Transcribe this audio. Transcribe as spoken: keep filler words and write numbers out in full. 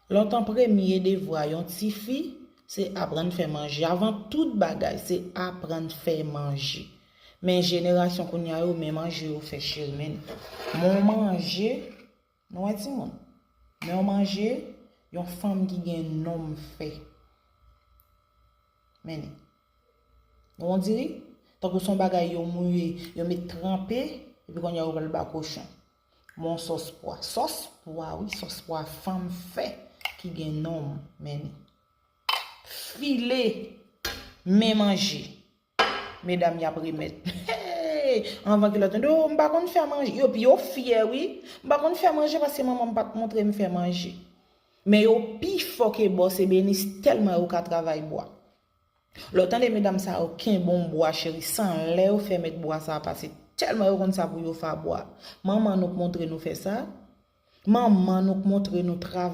Lontan premye devwa yon tifi, se aprann fè manje. Avan tout bagay, se aprann fè manje. Men jenerasyon kounye a yo, men manje yo fè cheri men. Men yon manje, nou wè timoun. Men yon manje, yon fanm ki gen nonm fè. Men li. Nou wè diri? Tankou se yon bagay yo mouye, yo met tranpe, epi kounye a yo pral ba kochon. Men yon sòs pwa. Sòs pwa, wi, sòs pwa fanm fè ki gen nonm, men li. File, men manje. Medam y ap remèt. Hey! Anvan ki lòt, yo, m pa konn fè manje. Yo, yo fyè, wi. M pa konn fè manje paske manman m pa t montre m fè manje. Men yo pi fò ke bòs ebenis tèlman yo ka travay bwa. Lè w tande medam sa yo kenbe yon bwa cheri, san lè yo fè mèt bwa sa a pase. Tèlman yo konn sa pou yo fè a bwa. Manman nou k montre nou fè sa. Manman nou k montre nou travay.